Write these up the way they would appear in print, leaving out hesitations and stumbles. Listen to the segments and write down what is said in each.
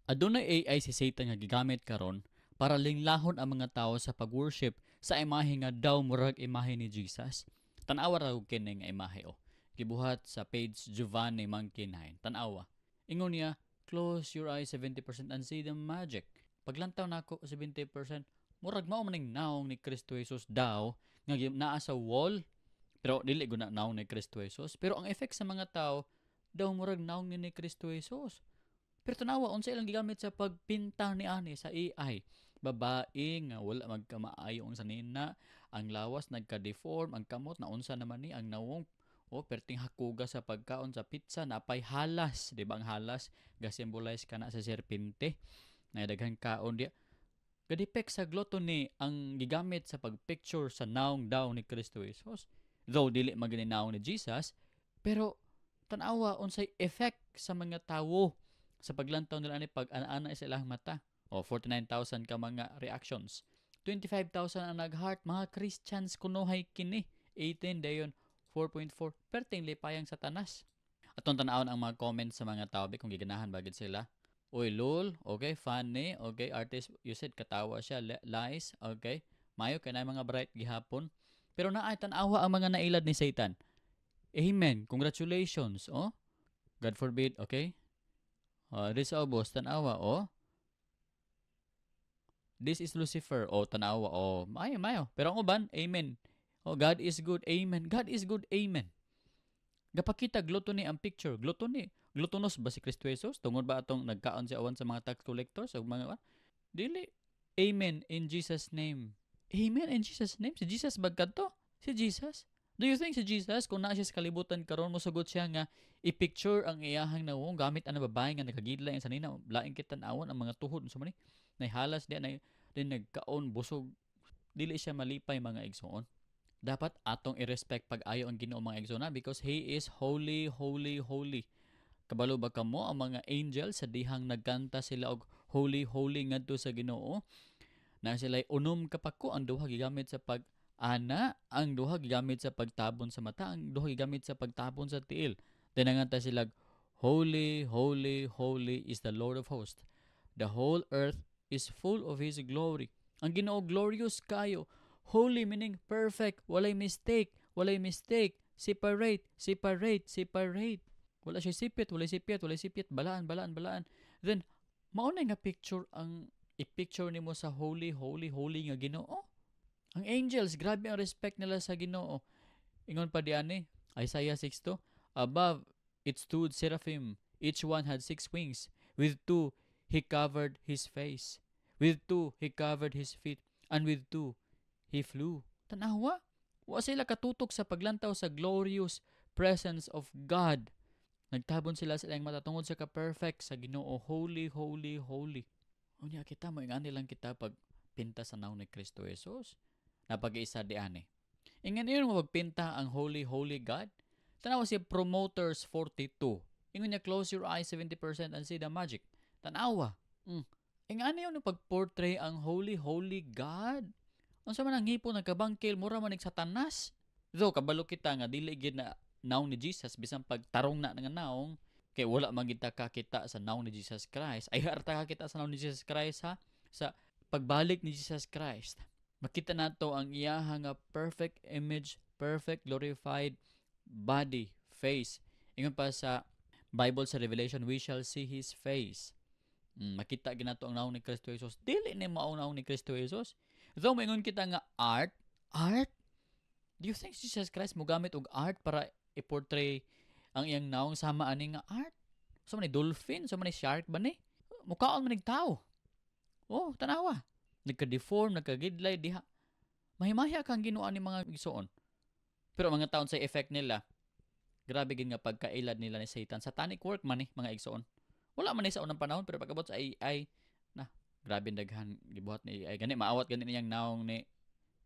Adunay AI si Satan nga gigamit karon para linglahon ang mga tao sa pag-worship sa imahe nga daw murag imahe ni Jesus. Tan-awa ra og kini nga imahe oh. Gibuhat sa page Giovanni Monkey 9. Tan-awa. Ingon niya, "Close your eyes 70% and see the magic." Paglantaw nako 70%, murag mao maning naong ni Kristo Jesus daw nga naa sa wall. Pero dili guna naong ni Kristo Jesus. Pero ang effect sa mga tao daw murag naong ni Kristo Jesus. Pero tanawa unsa ilang gigamit sa pagpinta ni ani sa AI. Babae nga wala magkamaayo ang sanina, ang lawas nagka-deform, ang kamot na unsa naman ni ang nawong o perting hakuga sa pagkaon sa pizza napay halas, di ba ang halas ga-symbolize kana sa serpente na daghan kaon diya. Gadepek sa gluttony ang gigamit sa pagpicture sa naong daw ni Kristo Jesus. Though dili man gani naong ni Jesus, pero tanawa unsay effect sa mga tawo sa paglantaw nila ani pag ana-ana sa ilang mata. O 49,000 ka mga reactions. 25,000 ang nag-heart, mga Christians kunohay kini. 18 dayon 4.4 perting lipayang Satanas. Atong tan-awon ang mga comments sa mga tao kung giganahan ba gid sila. Uy, lol, okay, funny, okay, artist, you said katawa siya, lies, okay. Mayo kay na mga bright gihapon. Pero naay tan-awa ang mga nailad ni Satan. Amen. Congratulations, oh. God forbid, okay? This ubos, tanawa, oh. This is Lucifer, oh, tanawa, oh. Mayo, mayo. Pero ang uban, amen. Oh, God is good, amen. God is good, amen. Gapakita gluttony ang picture. Gluttony. Gluttonous ba si Kristo Jesus? Tungod ba atong nagkaon siya awan sa mga tax collectors o mga dili? Amen in Jesus' name. Amen in Jesus' name. Si Jesus ba kadto? Si Jesus? Do you think si Jesus, kung naa siya sa kalibutan karon, mosugot siya nga i-picture ang iyahang nawong gamit ang babae nga nakagidlay ang sanina, laing kita awon ang mga tuhod unsa man ni? Nahihalas di na din nagkaon busog. Dili siya malipay, mga igsoon. Dapat atong i-respect pag-ayo ang Ginoo, mga igsoon, because He is holy, holy, holy. Kabalo ba kamo ang mga angels sa dihang nagkanta sila og holy, holy ngadto sa Ginoo? Na sila unom ka pako, ang duha gigamit sa pag ana, ang duha gigamit sa pagtabon sa mata, ang duha gigamit sa pagtabon sa tiil. Then nanganta sila, "Holy, holy, holy is the Lord of hosts. The whole earth is full of His glory." Ang Ginoo glorious kayo. Holy meaning perfect, walay mistake, walay mistake. Separate, separate, separate. Wala siya sipit, walay sipit, walay sipit, balaan, balaan, balaan. Then, mao na nga picture ang i-picture nimo sa holy, holy, holy nga Ginoo. Ang angels, grabe ang respect nila sa Ginoo. Ingon pa diani, Isaiah 6:2, "Above it stood seraphim, each one had six wings. With two he covered his face. With two he covered his feet, and with two he flew." Tanawa, wa sila katutok sa paglantaw sa glorious presence of God. Nagtabon sila sa ilang mata tungod sa ka-perfect sa Ginoo, holy, holy, holy. Unya kita mo ingani lang kita pag pinta sa naong ni Kristo Jesus. Napag-isa di ani. Ingan yun mo pagpinta ang holy, holy God. Tanawa si Promoters 42. Ingon niya, "Close your eyes 70% and see the magic." Tanawa. Ingan yun pag-portray ang holy, holy God. Unsa man ang ngipon nagkabangkil, mura man Satanas. Though kabalo kita nga dili gid na naong ni Jesus bisan pagtarong na nga naong kay wala man gid ta kakita sa naong ni Jesus Christ. Ay arta kakita sa naong ni Jesus Christ ha sa pagbalik ni Jesus Christ. Makita nato ang iyaha nga perfect image, perfect glorified body, face. Ingon pa sa Bible sa Revelation, we shall see His face. Makita ginato ang naong ni Kristo Jesus. Dili ni mao naong ni Kristo Jesus. Though maingon kita nga art, art? Do you think Jesus Christ mogamit og art para i-portray ang iyang naong sama ani nga art? So man ni dolphin, so man ni shark ba ni? Mukaon man nig tao. Oh, tanawa. Nagka-deform, nagkagidlay diha. Mahimaya kang Ginoo ni, mga igsoon. Pero mga taon sa effect nila, grabe gid nga pagkailad nila ni Satan. Satanic work man ni, mga igsoon. Wala man ni sa unang panahon pero pag-abot sa AI na grabe daghan gibuhat ni AI. Gani maawat gani niyang naong ni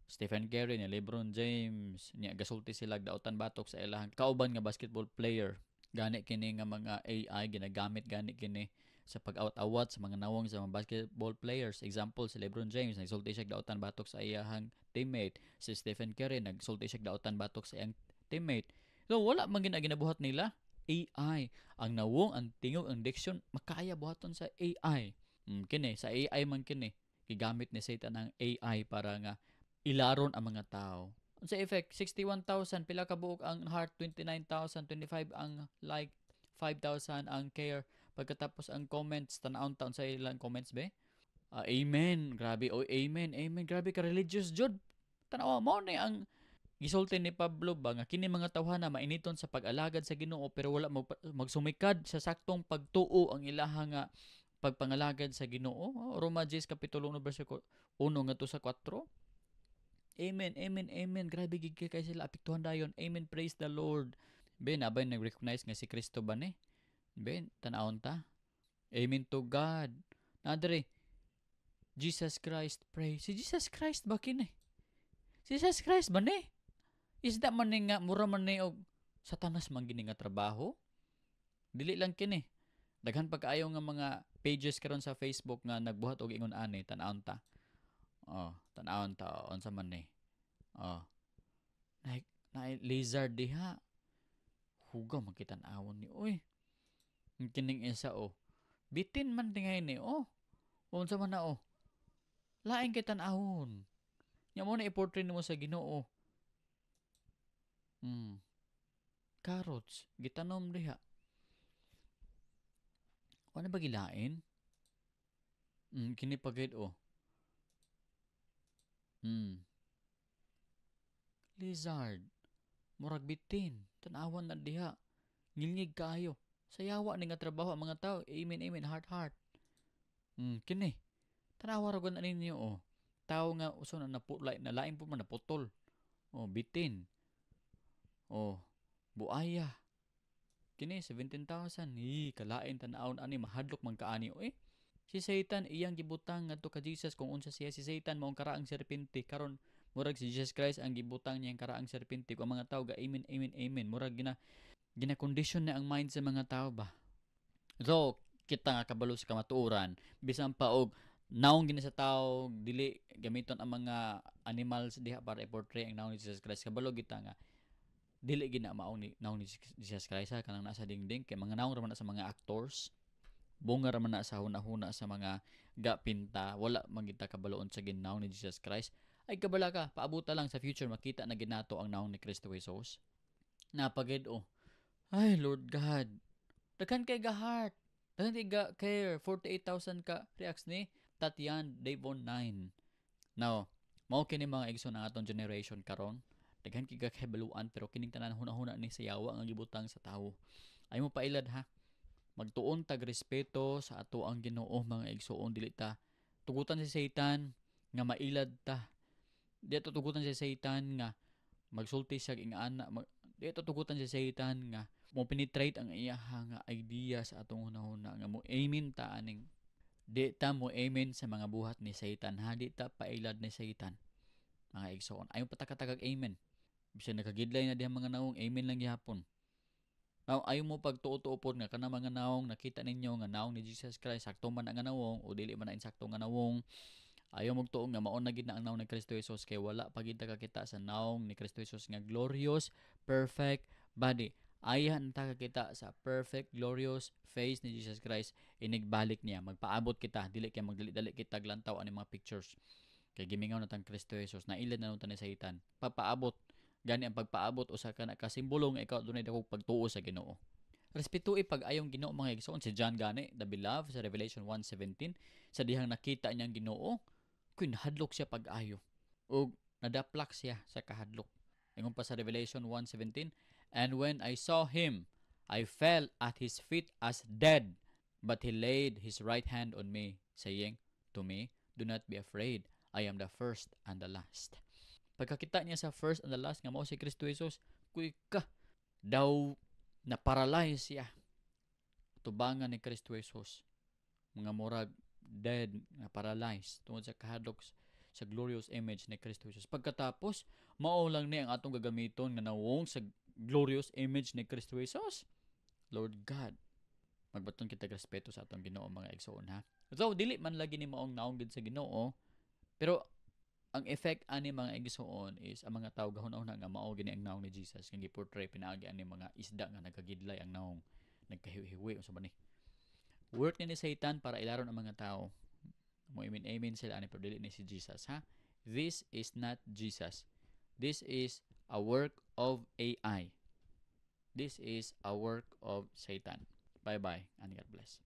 Stephen Curry, ni LeBron James, niya gasulti sila dautan batok sa ilahang kauban nga basketball player. Gani kini nga mga AI ginagamit gani kini sa pag-awat-awat sa mga nawong sa mga basketball players. Example, si LeBron James nagsulti siya dautan batok sa iyahang teammate. Si Stephen Curry nagsulti siya dautan batok sa iyang teammate. So wala man gina ginabuhat nila. AI. Ang nawong, ang tingog, ang diction makaya buhaton sa AI. Kini sa AI man kini. Gigamit ni Satan ang AI para nga ilaron ang mga tao. Unsa effect? 61,000 pila ka buok ang heart, 29,000, 25 ang like, 5,000 ang care. Pagkatapos ang comments, tan-awon ta sa ilang comments be. Amen, grabe oy, amen, amen, grabe ka religious jud. Tan-awa mo ni ang gisulti ni Pablo ba nga kini mga tawhana mainiton sa pag-alagad sa Ginoo pero wala magsumikad sa saktong pagtuo ang ilaha nga pagpangalagad sa Ginoo. Oh, Roma 10 kapitulo 1 bersikulo 1 ngadto sa 4. Amen, amen, amen. Grabe gid kay sila apektuhan dayon. Amen, praise the Lord. Be, nabay nag-recognize nga si Kristo ba ni? Be, tan-awon ta. Amen to God. Nadre, Jesus Christ, pray. Si Jesus Christ ba kini? Si Jesus Christ ba ni? Isda man ni nga, mura man ni og Satanas man gini nga trabaho? Dili lang kini. Daghan pa kaayo nga mga pages karon sa Facebook nga nagbuhat og ingon ani, tan-awon ta. Oh, tan-awon ta unsa man ni. Oh. Like, na lizard diha. Hugaw man kitan-awon ni oy. Kining isa oh. Bitin man tingay ni oh. Unsa man na oh. Lain kay tan-awon. Nya mo na i-portray nimo sa Ginoo. Carrots gitanom diha. Wala ba gilain? Kini pa gid oh. Lizard. Murag bitin. Tan-awan na diha. Ngilngig kaayo. Sayawa ni nga trabaho ang mga tao. Amen, amen, heart, heart. Kini. Tanawa ra na ninyo oh. Tao nga uso na napulay na lain po man naputol. Oh, bitin. Oh, buaya. Kini 17,000. Hi, kalain tan-awon ani, mahadlok man kaani oy. Si Satan iyang gibutang ngadto ka Jesus kung unsa siya si Satan maong karaang serpente karon murag si Jesus Christ ang gibutang niyang karaang serpente kung ang mga tao ga amen, amen, amen, murag gina condition na ang mind sa mga tao ba. So kita nga kabalo sa kamatuoran, bisan pa og naong gini sa tao, dili gamiton ang mga animals diha para i-portray ang naong ni Jesus Christ, kabalo kita nga dili gina maong ni naong ni Jesus Christ ha, kanang nasa dingding kay mga naong ra man na sa mga actors, bunga ra man na sa hunahuna sa mga gapinta, wala man kita kabaloon sa ginaong ni Jesus Christ. Ay kabala ka, paabuta lang sa future makita na ginato ang naong ni Kristo Jesus. Napagid oh. Ay Lord God. Daghan kay ga heart. Daghan kay ga care. 48,000 ka reacts ni Tatian Devon 9. Now, mao kini mga igsoon ang atong generation karon. Daghan kay ga kahibaluan pero kining tanan hunahuna ni sa yawa nga gibutang sa tawo. Ay mo pailad ha. Magtuon tag respeto sa ato ang Ginoo mga igsoon, dili ta tugutan si Satan nga mailad ta. Di to tugutan si Satan nga magsulti siya ingana, di to tugutan si Satan nga mo penetrate ang iya nga idea sa atong hunahuna nga mo amen ta aning. Di ta mo amen sa mga buhat ni Satan ha, di ta pailad ni Satan mga igsoon. Ayon patakatagag amen. Bisan nakagidlay na diha mga naong, amen lang gihapon. Now, ayaw mo pagtuo-tuo pod nga kana mga naong nakita ninyo nga naong ni Jesus Christ, sakto man ang nawong o dili man na insakto nga nawong. Ayaw magtuo nga mao na gid na ang naong ni Kristo Jesus kay wala pa gid kakita sa naong ni Kristo Jesus nga glorious, perfect body. Ayahan ta kakita sa perfect, glorious face ni Jesus Christ inigbalik niya. Magpaabot kita, dili kay magdali-dali kita glantaw ani mga pictures. Kay gimingaw na tang Kristo Jesus, nailad na ta ni Satan. Papaabot. Gani ang pagpaabot usa ka na kasimbolo nga ikaw dunay dakong pagtuo sa Ginoo. Respetui pag ayong Ginoo mga igsoon. Si John gani, the beloved, sa Revelation 1:17, sa dihang nakita niyang Ginoo, kun hadlok siya pag-ayo ug nadaplak siya sa kahadlok. Ingon pa sa Revelation 1:17, "And when I saw him, I fell at his feet as dead, but he laid his right hand on me, saying to me, 'Do not be afraid, I am the first and the last.'" Pagkakita niya sa first and the last nga mao si Kristo Jesus, kuy ka daw na paralyze siya. Tubangan ni Kristo Jesus mga murag dead na paralyzed tungod sa kahadlok sa glorious image ni Kristo Jesus. Pagkatapos mao lang ni ang atong gagamiton nga nawong sa glorious image ni Kristo Jesus. Lord God, magbaton kita respeto sa atong Ginoo mga igsoon ha. So dili man lagi ni maong naong gid sa Ginoo, pero Ang effect ani, mga igsuon, is ang mga tao gahuna-huna nga mao gini ang naong ni Jesus nga gi-portray pinaagi ani mga isda nga nagkagidlay ang naong, nagkahiwi, unsa ba ni. Work ni Satan para ilaron ang mga tao. Mo amen amen sila ani, pero dili ni si Jesus, ha. This is not Jesus. This is a work of AI. This is a work of Satan. Bye bye and God bless.